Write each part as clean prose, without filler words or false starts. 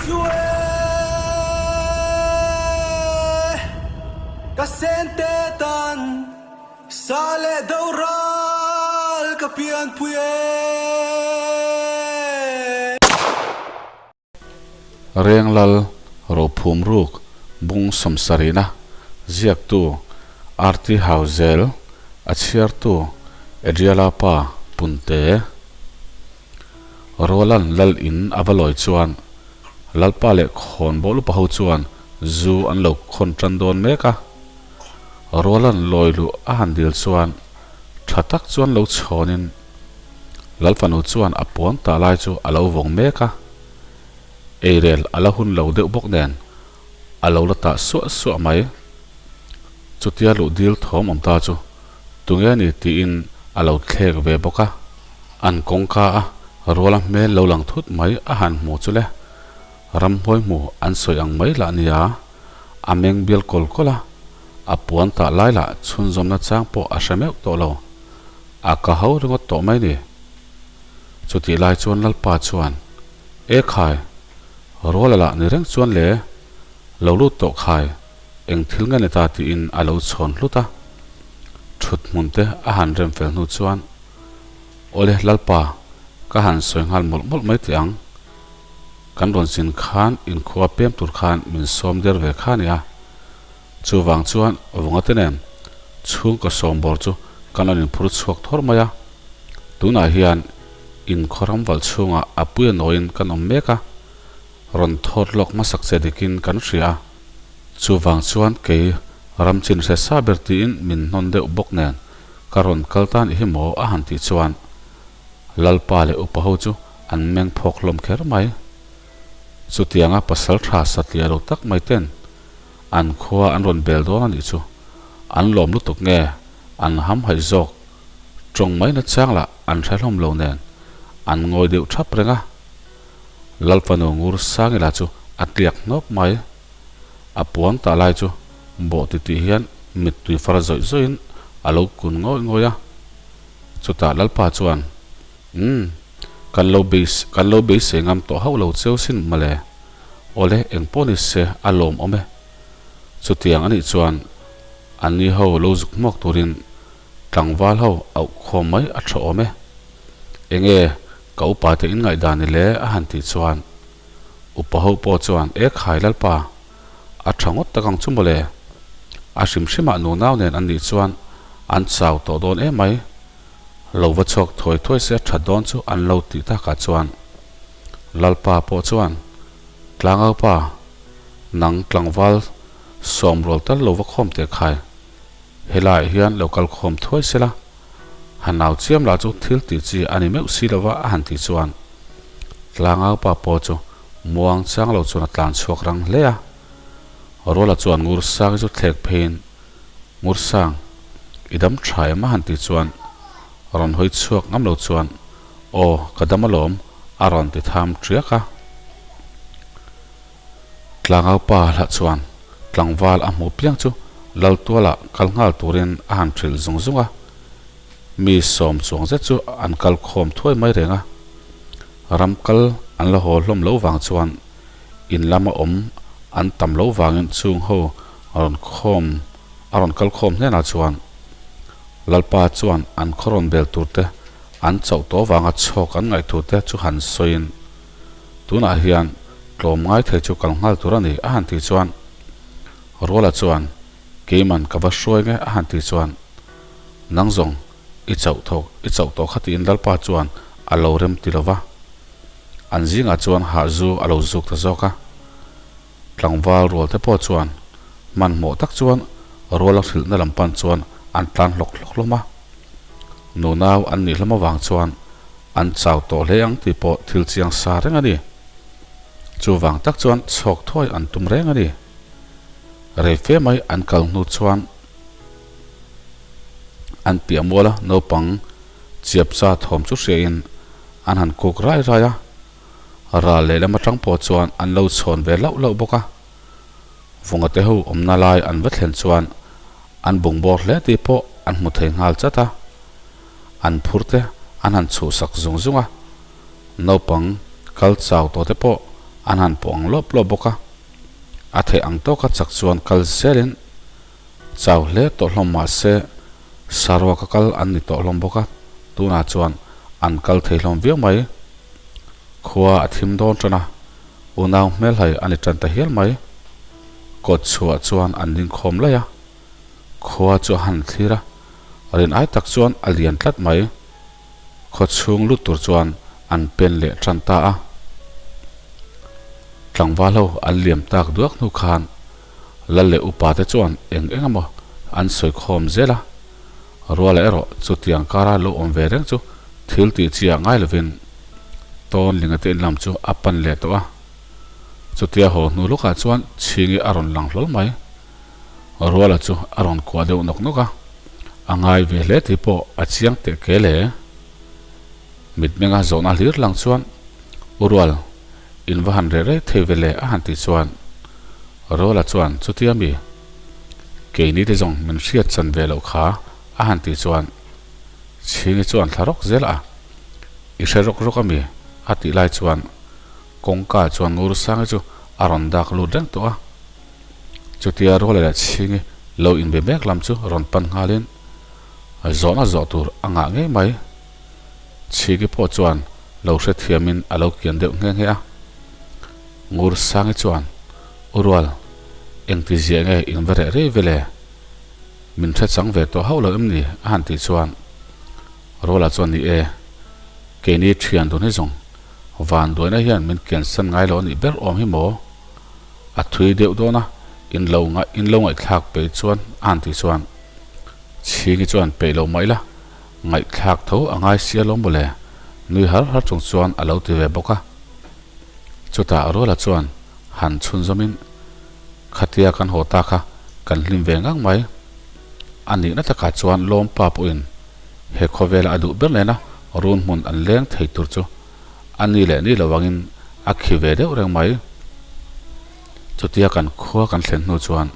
Sue ka sente tan sa leh do ral ka pianpui e. Renglal Rophum Ruk Bung Sawmsarina ziaktu RT Hauzel a chhiartu Adriala pa Punte Rualan lal in a va lawi chuan Lalpa leh khawnbawl upa ho chuan zu an lo khawn tan dawn mek a. Rualan lawi luh a han dil chuan tha tak chuan lo chhawnin Lalfanu chuan a puan tah lai chu a lo vawng mek a. Eirel a la hun lo deuh bawk nen a lo la tah suah suah mai. Chutia luh dil thawm awm ta chu tunge ni tiin a lo thlek ve bawk a. An kawngka a ruala hmel lo lang thut mai a han hmu chu le. Ramhuai hmu an sawi ang mai lah nia, a meng bial kawl kawl a, a puan tah lai lah chhunzawmna chang pawh a hre meuh tawh lo. A ka ho ringawt tawh mai ni. Chutih lai chuan Lalpa chuan, E khai, Ruala lah ni reng chuan le, lo lut tawh khai, eng thil nge ni ta tiin a lo chhawn hlut a. Thut hmun te a han rem fel hnu chuan, Awle Lalpa, ka han sawi nghal mawlh mawlh mai teh ang. Kan rawn zin khan inkhua pem tur khan min sawm der ve kha nia. Chuvang chuan vunga te nen chhungkaw sawmbawr chu kan rawn inphur chhuak thawr mai a. Tunah hian inkhaw ram valh chhungah a puia nawiin kan awm mek a, rawn thawt lawk hmasak che dikin kan hria a. Chuvang chuan kei ram chin hre sa ber tiin min hnawn deuh bawk nen ka rawn kal tan i hi maw a han tih chuan Lalpa leh upa ho chu an meng phawk hlawm kher mai. Chutianga pasal tha satliah lo tak mai ten An khua an rawn bel dawn a nih chu. An lawm lutuk nge an hamhaih zawk tawng mai na chang lah an hre hlawm lo nen an ngawi deuh thap reng a. Lalfanu ngur Sangila chu a tliak hnawp mai. A puan tah lai chu bawh ti tih hian mittui far zawih zawihin a lo kun ngawih ngawih a. Chutah Lalpa chuan, Umm, kan lo beis kan lo beisei ngam tawh hauh lo cheu sin mawle. Awle, eng pawh ni se a lawm awm e. Chutiang a nih chuan anni ho lo zuk hmuak turin tlangval ho auh khawm mai a tha awm e. Enge ka upa te in ngaihdan ni le a han tih chuan upa ho pawh chuan e khai Lalpa, a tha ngawt tak ang chu mawle. A hrim hrimah nunau nen an nih chuan an chau tawh dawn em mai. Lo va chhuak thuai thuai se a that dawn chu an lo tih takah chuan Lalpa pawh chuan, Tlangaupa, nang tlangval sawm rual tal lo va khawm teh khai. Helaiah hian lo kal khawm thuai sela, han nau chiam lah chu thil tih chi a ni meuh si lova a han tih chuan Tlangaupa pawh chu muang chang lo chuan a tlan chhuak rang hle a. Ruala chuan Ngursangi chu thlek pheiin, Ngursang, i dam tha em a han tih chuan rawn hawi chhuak ngam lo chuan, Aw, ka dam alawm, a rawn ti tham ṭiak a. Tlangau pa hlah chuan tlangval a hmuh piang chu Laltualah kal nghal turin a han hrilh zung zung a. Mi sawm chuang zet chu an kal khawm thuai mai reng a. Ram kal an la haw hlawm loh vang chuan in lama awm an tam loh vangin chung ho rawn khawm a rawn kal khawm hnenah chuan Lalpa chuan an khaw rawn bel tur te An chauh tawh vanga chhawk an ngaih thute chu han sawiin, Tunah hian tlawm ngai thei chu kal nghal tur a ni, a han tih chuan Ruala chuan, Keiman ka va hruai nge, a han tih chuan, Nang zawng i chauh thawk, i chauh tawh kha tiin Lalpa chuan a lo rem ti lo va. An zingah chuan hahzu a lo zuk ta zawk a. Tlangval rual te pawh chuan hmanhmawh tak chuan ruala hrilhna lam pan chuan an tlan hlawk hlawk hlawm a. Nunau an nih hlawm avang chuan an chau tawh hle ang tih pawh thil chiang sa reng a ni. Chuvang tak chuan chhawk thuai an tum reng a ni. Rei fe mai an kal hnu chuan an piah mual a, naupang chiapcha thawm chu hriain an han kuk rai rai a. Ral lehlam atang pawh chuan an lo chhawn ve lauh lauh bawk a. Vunga te ho awmna lai an va thlen chuan an bungbawr hle tih pawh an hmu thei nghal chat a. An phur te an han chhuhsak zung zung a. Naupang kal chau tawh te pawh An han pawh ang lawp lawp bawk a, a theih ang tawka chak chuan kal zelin chau hle tawh hlawm mah se saruaka kal an ni tawh hlawm bawk a, tunah chuan an kal thei hlawm viau mai. Khua a thim dawn tan a, unau hmelhai a ni tan ta hial mai. Kawt chhuah chuan an ding khawm laih a, khua chu a han thlir a, rin ai tak chuan a lian tlat mai. Khaw chhung lut tur chuan an pen leh tan ta a. Tlangval ho an liam tak duak hnu khan Lal leh upa te chuan eng eng emaw an sawi khawm zel a. Ruala erawh chutiang kara lo awm ve reng chu thil tih chi ah ngai lovin Tawnlinga te inlam chu a pan leh tawh a. Chutia haw hnu lawkah chuan Chhingi a rawn lang hlawl mai. Ruala chu a rawn kuah deuh nawk nawk a, a ngai ve hle tih pawh a chiang teh kel e. Mitmenga zawhna hlir lang chuan, U Rual, in va han reh rei thei ve le a han tih chuan Ruala chuan chutia mi keini te zawng min hriat chan ve loh kha a han tih chuan Chhingi chuan thla rawk zel a, I hre rawk rawk a mi a tih lai chuan kawngka chuan Ngursangi chu a rawn dak lut reng tawh a. Chutia Ruala leh Chhingi lo inbe mek lam chu rawn pan nghalin zawhna zawh tur a ngah ngei mai. Chhingi pawh chuan lo hrethiamin a lo kian deuh nghe nghe a. Ngursangi chuan, U Rual, engti ziah nge in va reh rei ve le? Min hre chang ve tawh hauh lo em ni? a han tih chuan Ruala chuan, Ni e, keini thian dun hi zawng vanduaina hian min kiansan ngai lo a nih ber awm hi maw? A thui deuh dawn a, in lo ngaih in lo ngaihthlak peih chuan a han tih chuan Chhingi chuan peih lo mah ila ngaihthlak tho a ngai sia lo mawle nui har har chung chuan a lo ti ve bawk a. Chutah Ruala chuan han chhun zawmin khatia kan haw ta kha kan hlim ve ngang mai. A nihna takah chuan Lawmpa pawhin he khawvela a duh ber nena run hmun an leng thei tur chu A ni leh ni lo angin a khi ve deuh reng mai. Chutia kan khua kan thlen hnu chuan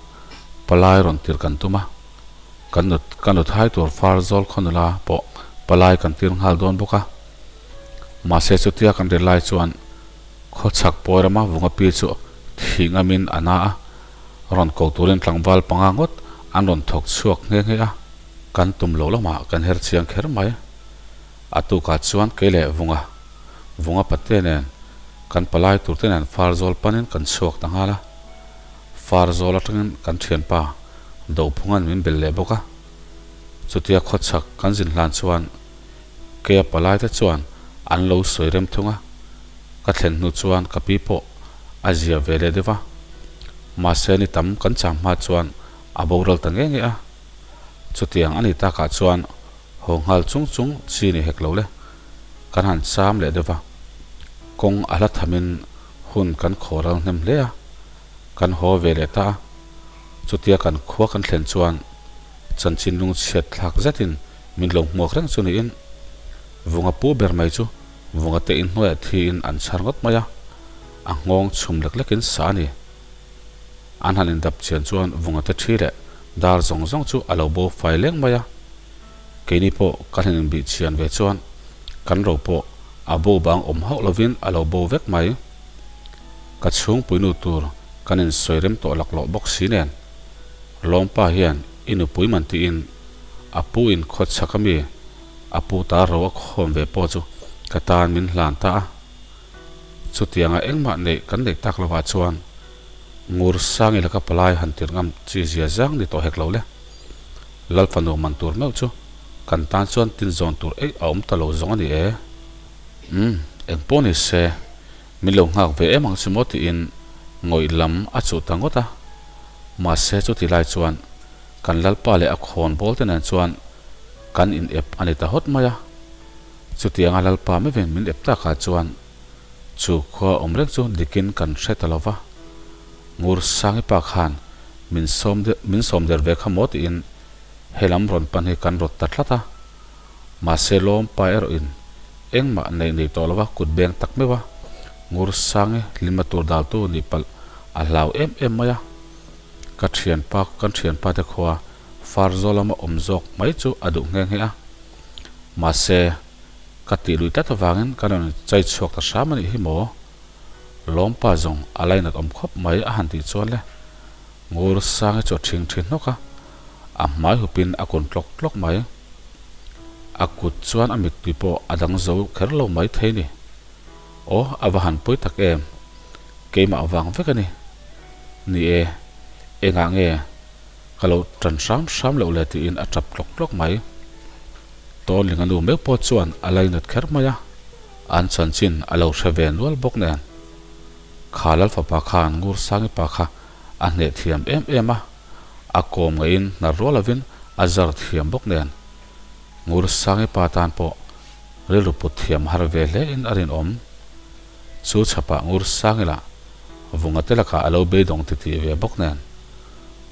palai rawn tir kan tum a, kan nut ka nut hai tur far zawl khaw nula pawh palai kan tir nghal dawn bawk a. Mahse chutia kan ri lai chuan khaw chhak pawi rama vunga pi chu thih ngamin a na a, rawn ko turin tlangval panga ngawt an rawn thawk chhuak nghe nghe a. Kan tum loh lamah kan her chiang kher mai. A tukah chuan kei leh Vunga, Vunga pate nen kan palai turte nen Farzawl panin kan chhuak ta nghal a. Farzawl atangin kan thianpa Dophunga'n min bel leh bawk a. Chutia khawchhak kan zin hlan chuan keia palaite chuan an lo sawi rem thung a. Ka thlen hnu chuan ka pi pawh a zia ve leh deuh a. Mahse ni tam kan cham hma chuan a boral ta nge nge a. Chutiang a ni takah chuan Haw nghal chung chung chi ni hek lo le. Kan han cham leh deuh va. Kawng a hla thamin hun kan khaw ral hnem hle a. Kan haw ve leh ta a. Chutia kan khua kan thlen chuan chanchin lungchhiat thlak zetin min lo hmuak reng chu niin Vunga pu ber mai chu Vunga te inhnuaiah thiin an chhar ngawt mai a. A nghawng chhum lek lekin sa a ni. An han indap chian chuan Vunga te thi leh dar zawng zawng chu a lo bo fai leng mai a. Keini pawh kan han inbih chian ve chuan kan ro pawh a bo bang awm hauh lovin a lo bo vek mai. Ka chhungpuinu tur kan insawi rem tawh laklawh bawk si nen Lawmpa hian i nupui man tiin a pu in khawchhak ami a pu ta ro a khawm ve pawh chu ka tan min hlan ta a. Chutianga engmah neih kan neih tak lovah chuan Ngur Sangi laka palai han tir ngam chi zia zang ni tawh hek lo le. Lal fanu man tur meuh chu kan tan chuan tin zawn tur eih a awm ta lo zawng a ni e. Umm, eng pawh ni se, min lo nghak ve em ang chu maw tiin ngawih lam a chuh ta ngawt a. Mahse chuti lai chuan kan Lalpa leh a khawn bawl te nen chuan kan in ep a ni ta hawt mai a. Chutianga Lalpa meuhin min ep takah chuan chu khua awm reng chu dikin kan hre ta lo va. Ngur Sangi pa khan min sawm min sawm der ve kha maw tiin he lam rawn pan hi kan rawt ta tlat a. Mahse lawm pa erawhin engmah neih nei tawh lo va kut beng tak meuh a. Ngur Sangi hlima tur daltu nih palh a hlau em em mai a. Ka thianpa kan thianpa te khua Farzaw lama awm zawk mai chu a duh nghe nghe a. Mahse ka tih lui tlat avangin kan rawn chai chhuak ta hram a nih hi maw? Lawmpa zawng a lainat awm khawp mai a han tih chuan le, Ngur Sangi chu a thing thin hnawk a, a hmai hupin a kun tlawk tlawk mai. A kut chuan a mittui pawh a dang zo kher lo mai thei ni. Aw, a va han pawi tak em! Keimah vang vek a ni. Ni e, engah nge ka lo tan hram hram loh le tiin a tap tlawk tlawk mai. Tawnlinga nu meuh pawh chuan a lainat kher mai a, an chanchin a lo hre ve nual bawk nen. Kha Lalfapa khan Ngursangi pa kha a hneh thiam em em a, a kawm ngeiin hnar rual lovin a zar thiam bawk nen. Ngursangi pa tan pawh rilru put thiam har ve hle in a rinawm. Chu chhapah Ngursangi lah vunga te lakah a lo beidawng titih ve bawk nen.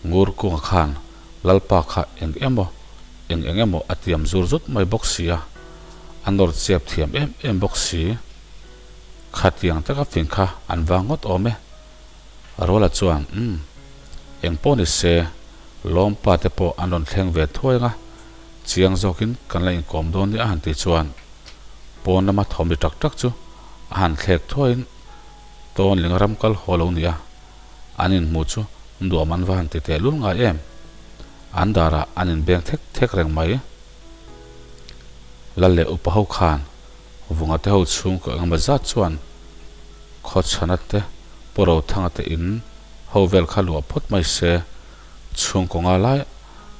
Ngurkunga khan Lalpa kha eng emaw, eng eng emaw a tiam zur zut mai bawk si a, a nawr chep thiam em em bawk si. Khatiang taka fing kha an vang ngawt awm e. Ruala chuan, Umm, eng pawh ni se, Lawmpa te pawh an rawn thleng ve thuai ang a, chiang zawkin kan la inkawm dawn nia a han tih chuan pawn lama thawm ri tak tak chu a han thlek thuaiin Tawnlinga ram kal haw lo nia an inhmu chu nuam an va han ti teh lul ngai em? An darah an inbeng thek thek reng mai. Lal leh upa ho khan Vunga te ho chhungkaw engemaw zat chuan Khawchhana te, Pu Rothanga te in ho vel kha luah phawt mai se, chhungkaw nga lai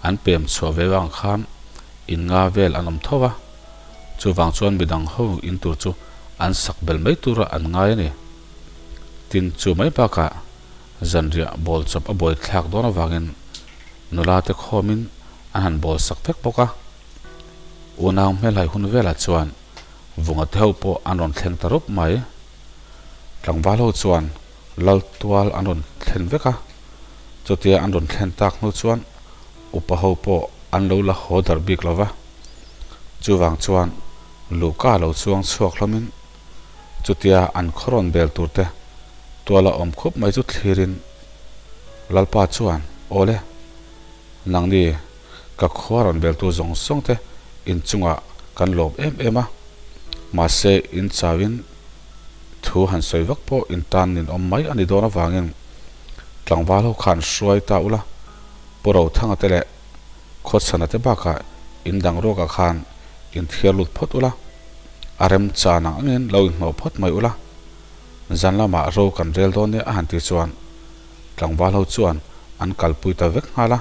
an pem chhuah ve vang khan in nga vel an awm tho va, chuvang chuan midang ho in tur chu an sak bel mai tura an ngai a ni. Tin, chu mai bakah zanriah bawl chawp a buai thlak dawn avangin nula te khawmin an han bawl sak vek bawk a. Unau hmelhai hun velah chuan Vunga te ho pawh an rawn thleng ta rup mai. Tlangval ho chuan lal tual an rawn thlen vek a, chutia an rawn thlen tak hnu chuan upa ho pawh an lo la haw darh bik lo va. Chuvang chuan Luka lo chuang chhuak hlawmin chutia an khaw rawn bel tur te tuala awm khup mai chu thlirin Lalpa chuan, Awle, nangni ka khua rawn beltu zawng zawng te inchungah kan lawm em em a, mahse in chauhin thu han sawi vak pawh in tan nin awm mai a ni dawn avangin tlangval ho khan hruai ta ula, Pu Rothanga te leh Khawchhana te bakah in dang ruakah khan in thiar lut phawt ula, a remchan ang angin lo inhnawh phawt mai ula, zan lamah ro kan rel dawn nia a han ti chuan tlangval ho chuan an kalpui ta vek nghal a.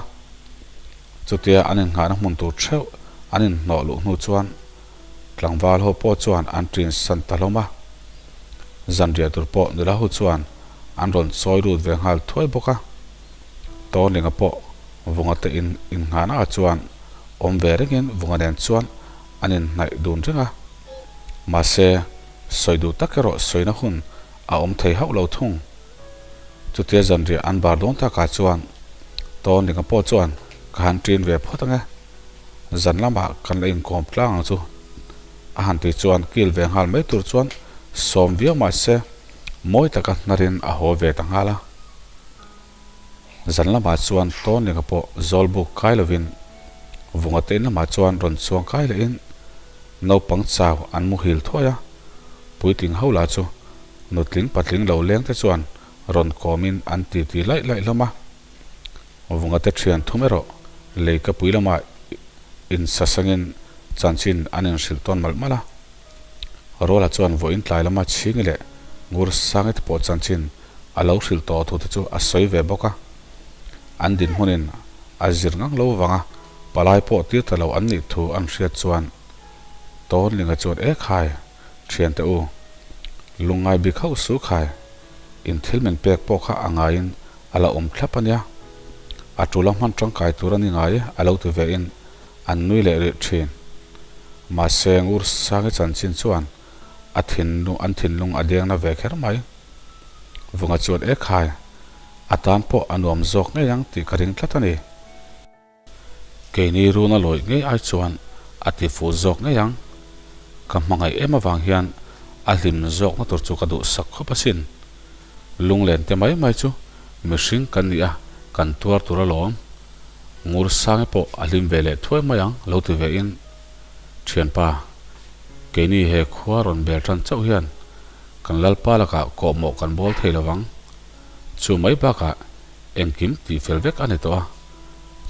Chutia an innghahna hmun tur theuh an inhnawh luh hnu chuan tlangval ho pawh chuan an ṭin san ta hlawm a. Zanriah tur pawh nula ho chuan an rawn chawi lut ve nghal thuai bawk a. Tawnlinga pawh Vunga te in innghahna ah chuan awm ve rengin Vunga nen chuan an inhnaih dun reng a. Mahse, sawi duh tak erawh sawina hun a awm thei hauh lo thung. Chutia zanriah an bar dawn takah chuan Tawnlinga pawh chuan ka han ṭin ve phawt ang e, zan lamah kan la inkawm tlang ang chu a han ti chuan kil ve nghal mai tur chuan sawm viau mah se mawi taka hnarin a haw ve ta nghal a. Zan lamah chuan Tawnlinga pawh zawlbuk kai lovin Vunga te in lamah chuan rawn chuang kai lehin naupang chau an muhil thuai a, puitling ho lah chu Nutling patling lo leng te chuan rawn kawmin an titi laih laih hlawm a. Vunga te thian thum erawh lei ka pui lamah insasangin chanchin an inhrilh tawn malh malh a. Ruala chuan vawiin tlai lama Chhingi leh Ngursangi te pawh chanchin a lo hrilh tawh thu te chu a sawi ve bawk a. An dinhmunin a zir ngang lo vanga palai pawh tir ta lo an nih thu an hriat chuan Tawnlinga chuan e khai! Thiante u, lungngai bik hauh su khai, in thil min pek pawh kha a ngaiin a la awm thlap a nia. A tul a hman tangkai tur a ni ngai e a lo ti ve in an nui leh rih thin. Mahse Ngursangi chanchin chuan a thinlung an thinlung a deng na ve kher mai. Vunga chuan e khai, a tan pawh a nuam zawk ngei ang tih ka ring tlat a ni. Keini runa lawih ngei ai chuan a ti fuh zawk ngei ang. Ka hmangaih em avang hian a hlim zawkna tur chu ka duhsak khawp asin. Lunglen te mai mai chu mihring kan ni a, kan tuar tur alawm. Ngursangi pawh a hlim ve leh thuai mai ang lo ti ve in, Thianpa, keini he khua rawn bel tan chauh hian. Kan Lalpa lakah kawhmawh kan bawl thei lo vang. Chu mai bakah engkim tihfel vek a ni tawh a,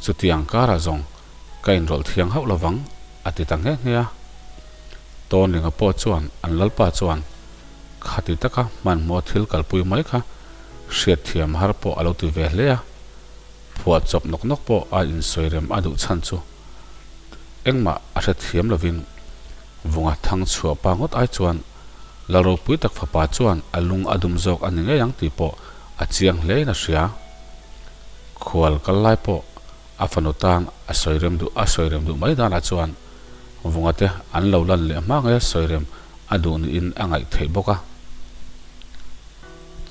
chutiang karah zawng ka inrawlh thiang hauh lo vang, a ti ta nghe nghe a. Tawnlinga pawh chuan an Lalpa chuan khati taka hmanhmawh thil kalpui mai kha hriatthiam har pawh a lo ti ve hle a, phuah chawp nawk nawk pawh a insawirem a duh chhan chu engmah a hrethiam lovin Vunga thang chhuah pa ngawt ai chuan Lal ropui tak fapa chuan a lung a dum zawk a ni ngei ang tih pawh a chiang hlein a hria. Khual kal lai pawh a fanu tan a sawi rem duh a sawi rem duh mai danah chuan Vunga te an lo lan leh hma ngeia sawi rem a duh niin a ngaih theih bawk a.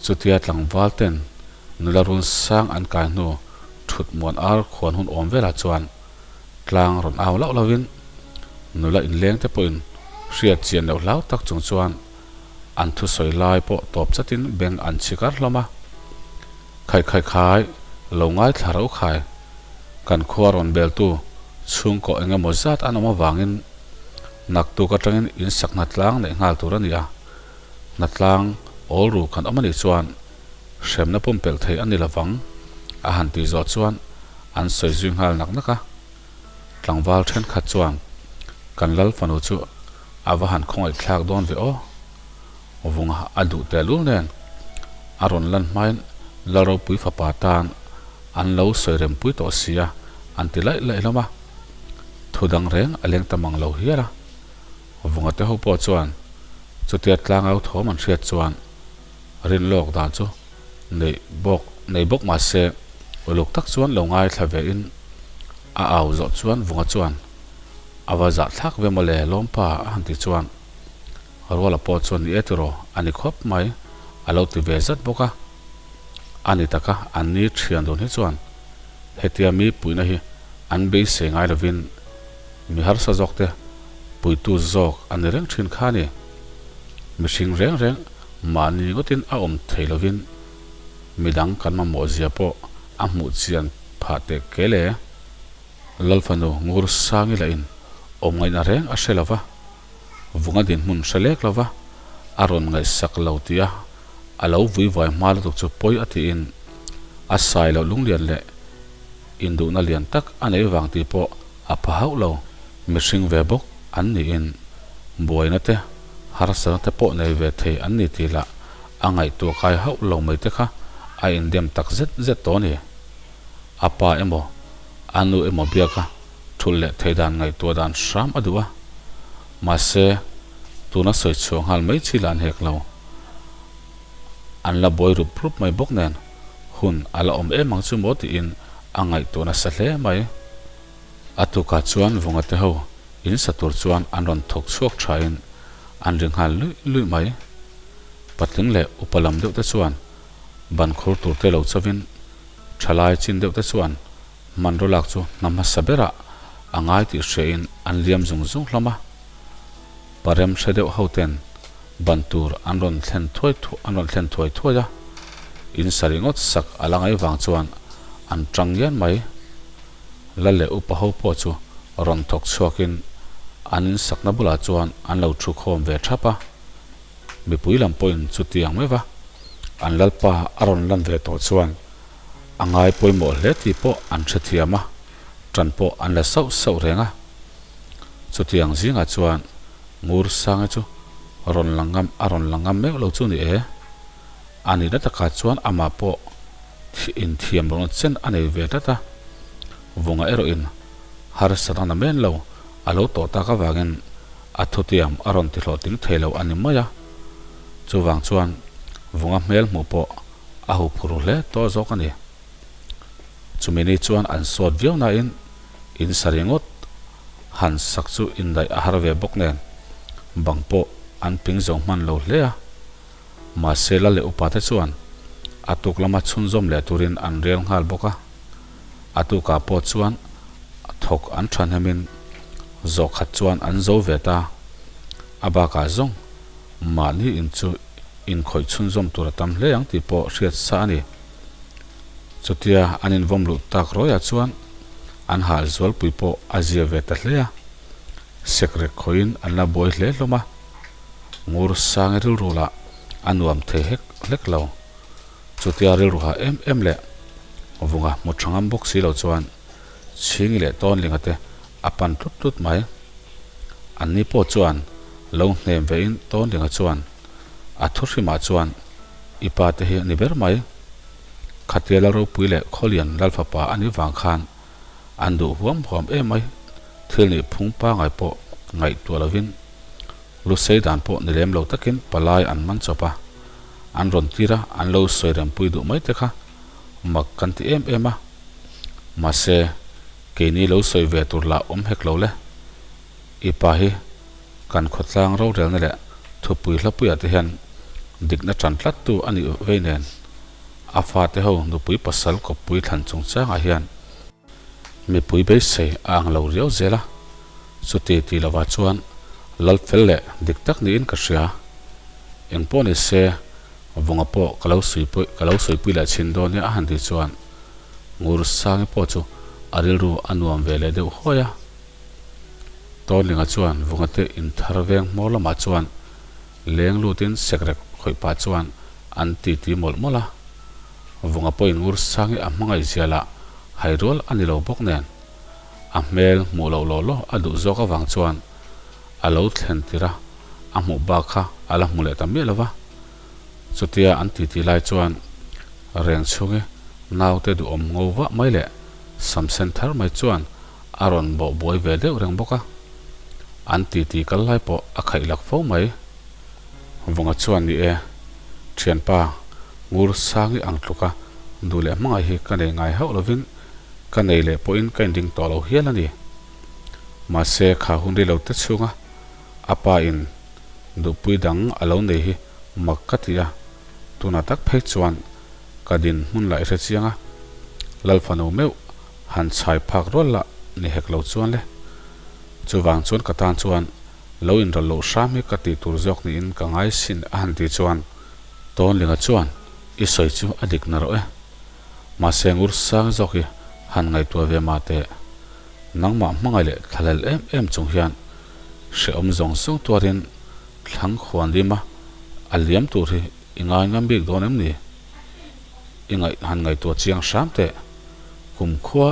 Chutia tlangval ten nula run sang an kai hnu thut muan ar khuan hun awm velah chuan Tlang rawn au lauh lauhin nula inleng te pawhin hriat chian loh hlau tak chung chuan an thusawi lai pawh tawp chatin beng an chhi kar hlawm a. Khai khai khai, lo ngaithla rauh khai. Kan khua rawn beltu chhungkaw eng emaw zat an awm avangin naktuk atangin insak hnatlang neih nghal tur a ni a, hnatlang awl ru kan awm a nih chuan hremna pumpelh thei a ni lovang a han tih zawh chuan an sawi zui nghal nak nak a. Tlangval thenkhat chuan kan lal fanu chu a va han khawngaih thlak dawn ve aw. Vunga a duh tehlul nen a rawn lan hmain lal ropui fapa tan an lo sawi rempui tawh sia an ti laih laih hlawm a. Thu dang reng a leng ta mang lo hial a. Vunga te ho pawh chuan chutia tlangau thawm an hriat chuan Rin lawk dan chu neih bawk nei bawk mah se uluk tak chuan lo ngaithla ve in a au zawh chuan Vunga chuan a va zah thlak ve mawle lawmpa a han ti chuan Ruala pawh chuan ni e tiraw a ni khawp mai a lo ti ve zat bawk a. A ni taka an ni thian dun hi chuan hetia mi puihna hi an beisei ngai lovin mi harsa zawk te puitu zawk a ni reng thin kha a ni. Mihring reng reng Mahni ngawtin a awm thei lovin midang kan mamawh zia pawh a hmuh chian phah teh kel e. Lalfanu Ngur Sangi lahin awm ngaihna reng a hre lova, vunga dinhmun hre lek lova a rawn ngaihsak lo tih a a lo vuivuai hma lutuk chu pawi a tiin a sai loh lunglian leh induhna lian tak a nei vang tih pawh a pha hauh lo. Mihring ve bawk an niin buaina te harsatna te pawh nei ve thei an ni tih lah a ngaihtuah kai hauh lo mai te kha a indem tak zet zet tawh a ni. A pa emaw a nu emaw biaka thulh leh thei dan ngaihtuah dan hram a duh a, mahse tuna sawi chhuah nghal mai chi lah an hek lo. An la buai rup rup mai bawk nen hun a la awm em ang chu maw tiin a ngaihtuah nasa hle mai. A tukah chuan Vunga te ho in sa tur chuan an rawn thawk chhuak thain an ri nghal luih luih mai. Patling leh upa lam deuh te chuan ban khur tur te lo chovin thalai chin deuh te chuan hmanraw lak chu hna hmasa berah a ngai tih hriain an liam zung zung hlawm a. Parem hre deuh ho ten ban tur an rawn thlen thuai an rawn thlen thuai thuai a, in sa ringawt sak a la ngaih vang chuan an tang ngian mai. Lal leh upa ho pawh chu rawn thawk chhuakin an insakna bulah chuan an lo thu khawm ve thap a. Mipui lam pawhin chutiang mai va an lalpa a rawn lan ve tawh chuan a ngai pawimawh hle tih pawh an hrethiam a, tan pawh an la sauh sauh reng a. Chutiang zingah chuan Ngur Sangi chu rawn la ngam a rawn la ngam meuh lo chu ni e. A nihna takah chuan amah pawh inthiam lohna chen a nei ve tlat a, Vunga erawhin harsatna na men lo a lo tawh tak avangin a thutiam a rawn ti hlawhtling thei lo a ni mai a. Chuvang chuan Vunga hmel hmuh pawh a huphur hle tawh zawk a ni. Chumi ni chuan an sawt viau nain in sa ringawt han sak chu indaih a har ve bawk nen bang pawh an ping zo hman lo hle a. Mahse la leh upa te chuan a tuk lama chhunzawm leh turin an rel nghal bawk a, a tukah pawh chuan thawk an thahnemin zawh khat chuan an zo ve ta. A bakah zawng mahni in chu inkhawih chhunzawm tur a tam hle ang tih pawh hriat sa a ni. Chutia an invawm luh tak rawihah chuan an hal zualpui pawh a zia ve ta hle a, sekrek khawihin an la buai hle hlawm a. Ngur Sangi rilru lah A nuam thei hek hlek lo. Chutia rilru ha em em leh vunga hmu tha ngam bawk si lo chuan Chhingi leh Tawnlinga te a pan tlut tlut mai. Anni pawh chuan lo hnem ve in Tawnlinga chuan a thu hrimah chuan i pa te hi a ni ber mai. Khatia Lalropui leh Khawlian Lalfapa a nih vang khan an duh huam huam em mai. Thil nih phung pangai pawh ngaihtuah lovin Lusei dan pawh ni lem lo takin palai an man chawp a, an rawn tir a, an lo sawi rempui duh mai te kha mak kan ti em em a. Mahse, keini lo sawi ve tur lah awm hek lo le. I pa hi kan khawtlang rorelna leh thupui hlapuiah te hian dikna tan tlattu a nih vei nen, a fate ho nupui pasal kawppui thlan chungchangah hian Mipui beisei a ang lo riau zel a, chuti ti lovah chuan lal fel leh dik tak niin ka hria. Eng pawh ni se, vunga pawh ka lo suipui ka lo suipui leh chhin dawn nia a han tih chuan Ngur Sangi pawh chu a rilru a nuam ve leh deuh huai a. Tawnlinga chuan vunga te inthar veng hmawr lamah chuan leng lutin sekrek khawih pah chuan an titi mawlh mawlh a. Vunga pawhin Ngur Sangi a hmangaih zia lah hai rual a ni lo bawk nen, a hmel hmuh loh law law a duh zawk avang chuan a lo thlen tir a, a hmuh bak kha a la hmu leh ta miah lo va. Chutia an titi lai chuan reng chhungi naute duhawm ngo vah mai leh sam sen thar mai chuan a rawn bawh buai ve deuh reng bawk a, an titi kal lai pawh a khaih lak fo mai. Vunga chuan ni e, thianpa, Ngur Sangi ang tluka duh leh hmangaih hi ka nei ngai hauh lovin ka nei leh pawhin ka inring tawh lo hial a ni. Mahse kha hun ri lo te chhunga a pa in duhpui dang a lo nei hi mak ka ti a, tunah tak phei chuan ka din hmun lah i hre chiang a, Lalfanu meuh han chhai phak rual lah ni hek lo chuan le. Chuvang chuan ka tan chuan lo inrawlh loh hram hi ka tih tur zawk niin ka ngai sin a han tih chuan Tawnlinga chuan i sawi chu a dik na rawh e. Mahse ngur sang zawk hi han ngaihtuah ve mah teh. Nangmah hmangaih leh thlahlel em em chung hian hrehawm zawng zawng tuarin thlang khuan lima a liam tur hi i ngai ngam bik dawn em ni? I ngaih han ngaihtuah chiang hram teh. Kumkhua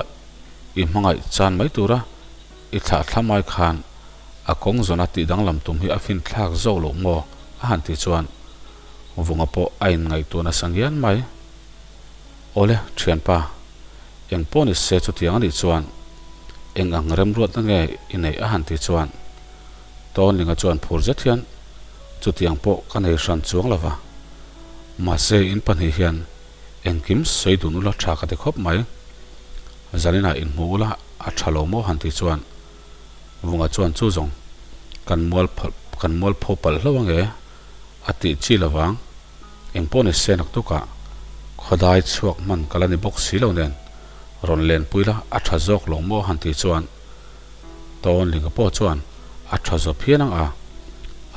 i hmangaih chan mai tura i thlah thla mai khan a kawng zawna tih danglam tum hi a finthlak zawk loh maw? a han tih chuan Vunga pawh a inngaihtuah nasa ngian mai. Awle, thianpa, eng pawh ni se chutiang a nih chuan eng ang remruatna nge i neih a han tih chuan Tawnlinga chuan phur zet hian chutiang pawh ka nei hran chuang lo va, mahse in pahnih hian engkim sawi dun ula tha ka ti khawp mai. Zaninah inhmu ula a tha lo maw han tih chuan Vunga chuan chu zawng kan mual kan mual pho palh hlauh ange a tih chi lovang. Eng pawh ni se naktukah khawdai chhuak hman ka la ni bawk si lo nen rawn lenpui la a tha zawk lo maw han tih chuan Tawnlinga pawh chuan a tha zawp hian ang a,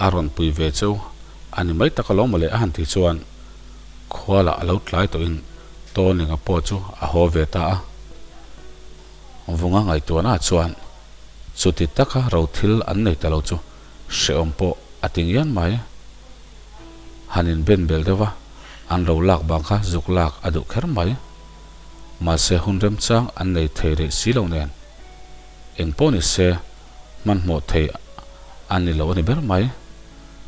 a rawn pui ve cheu a ni mai tak alawm mawle a han tih chuan khualah a lo tlai tawhin Tawnlinga pawh chu a haw ve ta a. Vunga ngaihtuahna chuan chuti taka ro thil an nei ta lo chu hrehawm pawh a ti ngian mai. Han inben bel deuh a, an ro lak bang kha zuk lak a duh kher mai. Mahse hun remchang an nei thei rih si lo nen eng pawh ni se hmanhmawh thei a ni lo a ni ber mai.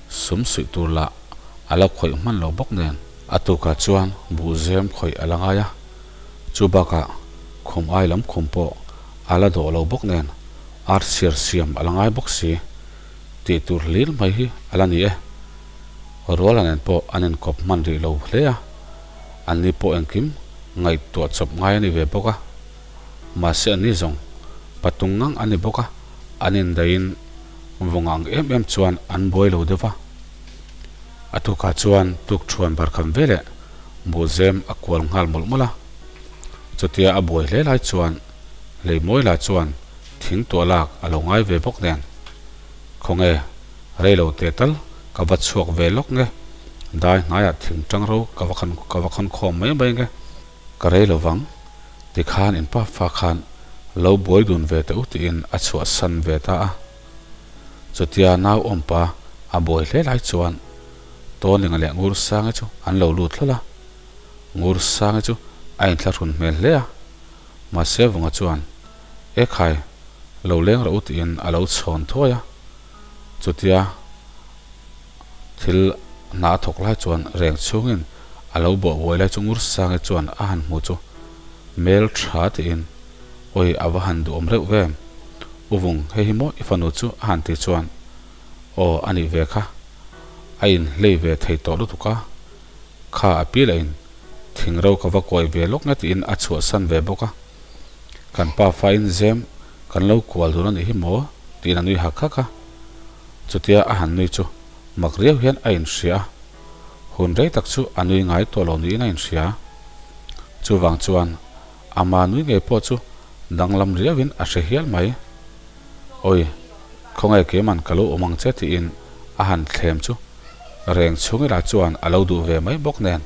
Sum suih tur lah a la khawih hman lo bawk nen. A tukah chuan buhzem khawih a la ngai a, chu bakah khum ai lam khum pawh a la dawh lo bawk nen ar chhiar siam a la ngai bawk si tih tur hlir mai hi a la ni e. Ruala nen pawh an inkawp hman rih lo hle a, anni pawh engkim ngaihtuah chawp ngai a ni ve bawk a, mahse anni zawng patung ngang a ni bawk a, an indaihin vawng ang em em chuan an buai lo deuh va. A tukah chuan tukṭhuan barkham veleh buhzem a kual nghal mawlh mawlh a. Chutia a buai hle lai chuan Leimawi lah chuan thing tuah lak a lo ngai ve bawk nen, Khawnge, rei lo teh tal ka va chhuak ve lawk nge, dai hnaiah thing ṭang ro ka va khan ka va khawn khawm mai mai nge, ka rei lo vang, tikhan in pa fa khan lo buai dun ve teh u tiin a chhuahsan ve ta a. Chutia nau awmpa a buai hle lai chuan. Tawnlinga leh Ngursangi chu an lo lut hlawl a. Ngursangi chu a inthlahrun hmel hle a, mahse Vunga chuan, E khai, lo leng rawh u tiin a lo chhawn thuai a. Chutia thil hna a thawk lai chuan reng chhungin a lo bawh buai lai chu Ngursangi chuan a han hmu chu hmel tha tiin, Awi a va han duhawm reuh ve, U Vung, hei hi maw i fanu chu a han ti chuan, Aw a nih ve kha, a inhlei ve thei tawh lutuk a, kha a pi lahin thing ro ka va kawi ve lawk nge tiin a chhuahsan ve bawk a, kan pa fain zem kan lo kual dun a nih hi maw tiin a nui hak hak a, chutia a han nui chu mak riau hian a inhria a, hun rei tak chu a nui ngai tawh lo niin a inhria. Chuvang chuan ama nui ngei pawh chu danglam riauin a hre hial mai. Awi, khawngaih keiman ka lo awm ang che tiin a han thlem chu reng chhungila chuan a lo duh ve mai bawk nen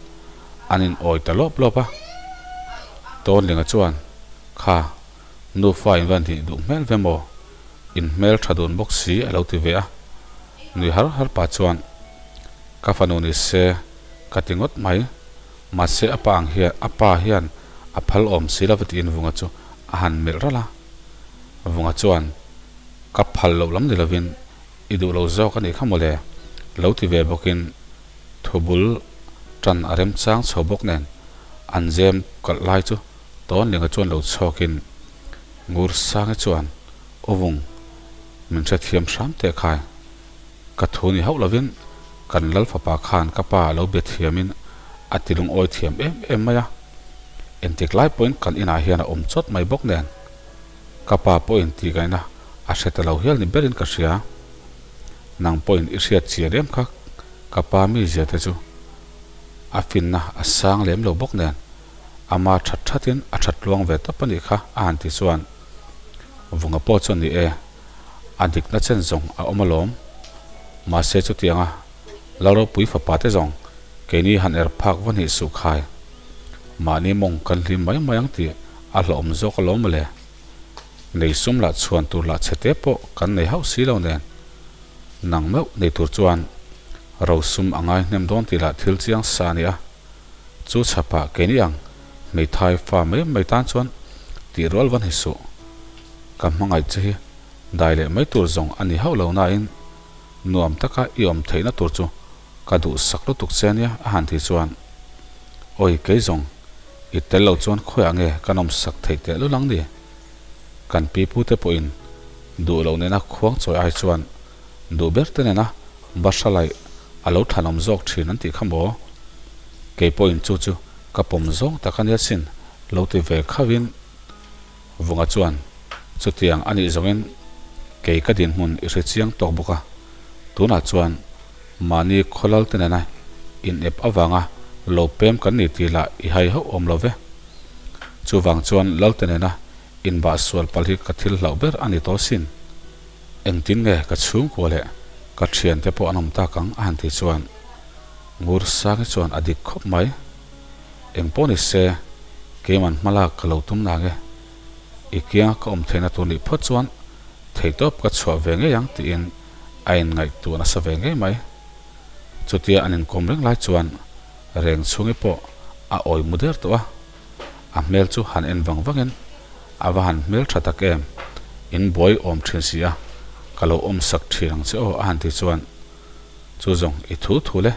an in awi ta lawp lawp a. Tawnlinga chuan, Kha, nufa in va nih duh hmel ve maw? In hmel tha dun bawk si a lo ti ve a. Nui har har pah chuan, Ka fanu ni se ka ti ngawt mai, mahse a pa ang hian a pa hian a phal awm si lo va tiin Vunga chu a han melh ralh a. Vunga chuan, Ka phal loh lam ni lovin i duh lo zawk a nih kha mawle, lo ti ve bawkin thubul tan a remchang chho bawk nen an zem kalh lai chu Tawnlinga chuan lo chhawkin Ngursangi chuan, Aw Vung, min hrethiam hram teh khai. Ka thu ni hauh lovin kan Lal fapa khan ka pa a lo be thiamin a ti lungawi thiam em em mai a. Engtik lai pawhin kan inah hian a awm chawt mai bawk nen ka pa pawhin tihgaihna a hre ta lo hial ni berin ka hria. Nang pawhin i hriat chian em kha ka pa mizia te chu a finna a sang lem lo bawk nen ama that thatin a that tluang ve tawp a nih kha a han ti chuan Vunga pawh chuan ni e. A dikna chen zawng a awm alawm. Mahse chutianga Lalropui fapa te zawng keini han er phak va hnih suh khai. Mahni mawng kan hlim mai mai ang tih a hlauhawm zawk alawm mawle. Nei sum lah chhuan tur lah chhe te pawh kan nei hauh si lo nen. Nang meuh nei tur chuan ro sum a ngai hnem dawn tih lah thil chiang sa a ni a. Chu chhapah keini ang hmeithai fa mai mai tan chuan tih rual va ni suh. Ka hmangaih che hi dai leh mai tur zawng a ni hauh lo nain nuam taka i awm theihna tur chu ka duhsak lutuk che ania a han ti chuan Awi kei zawng i tel lo chuan khawiah nge kan awmsak theih teh lul ang ni? Kan pi pute pawhin duh loh nena khuang chawi ai chuan duh ber te nena bahra laih a lo thlanawm zawk thin an tih kha maw? Kei pawhin chu chu ka pawm zawng tak a nia sin lo ti ve khauhin Vunga chuan, Chutiang a nih zawngin kei ka dinhmun i hre chiang tawk bawk a, tunah chuan mahni khawlal te nena inep avanga lo pem kan ni tih lah i hai hauh awm lo ve. Chuvang chuan lal te nena inbah sual palh hi ka thil hlauh ber a ni tawh sin. Engtin nge ka chhungkua leh ka thiante pawh an awm tak ang a han tih chuan Ngursangi chuan a dik khawp mai. Eng pawh ni se, keiman hmalak ka lo tum nang e. I kianga ka awm theihna tur nih phawt chuan theihtawp ka chhuah ve ngei ang tiin a inngaihtuah nasa ve ngei mai. Chutia an inkawm reng lai chuan reng chhungi pawh a awi mu der tawh a. A hmel chu han en vang vangin a va han hmel tha tak em, in buai awm thin si a, ka lo awm sak thin ang che aw a han ti chuan chu zawng i thu thu le.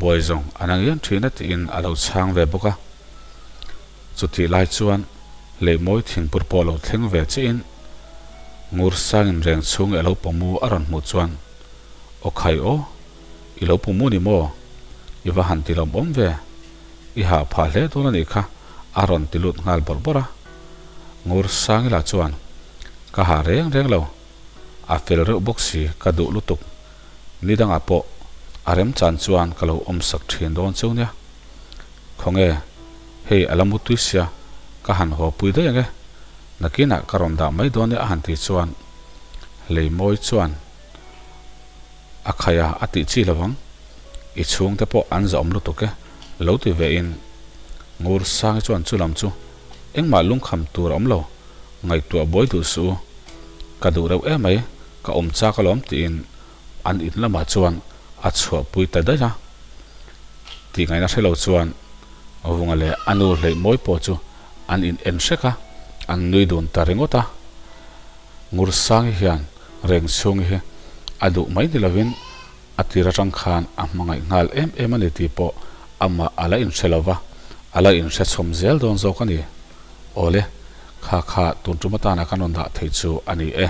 Buai zawng an ang ian thin a tiin a lo chhang ve bawk a. Chutih lai chuan Leihmawi thingpur pawh lo thleng ve chiahin Ngursangin reng chhung i a lo pawmu a rawn hmuh chuan, Aw khai aw, i lo pawmu ni maw? I va han ti lawmawm ve, i hah phah hle dawn a nih kha a rawn ti lut nghal bawrh bawrh a. Ngursangi lah chuan, Ka hah reng reng lo, a fel reuh bawk si ka duh lutuk. Ni dangah pawh a remchan chuan ka lo awm sak thin dawn cheu nia. Khawnge, hei a la mutui sia, ka han haw pui daih ang e. Nakinah ka rawn dah mai dawn nia a han ti chuan Leimawi chuan a khai a, a tih chi lovang. I chhungte pawh an zahawm lutuk e, lo ti ve in Ngursangi chuan chu lam chu engmah lungkham tur a awm lo, ngaihtuah buai duh suh u. Ka duh reuh emai, ka awm chak alawm tiin an in lamah chuan a chhuahpui ta daih a. Tih ngaihna hre lo chuan Vunga leh a nu hleih mawi pawh chu an in en hrek a, an nui dun ta ringawt a. Ngursangi hian Rengchhungi hi a duh mai ni lovin a tir atang khan a hmangaih nghal em em a ni tih pawh amah a la inhre lo va, a la inhre chhawm zel dawn zawk a ni. Awle, kha kha tun tum atana kan rawn dah theih chu a ni e.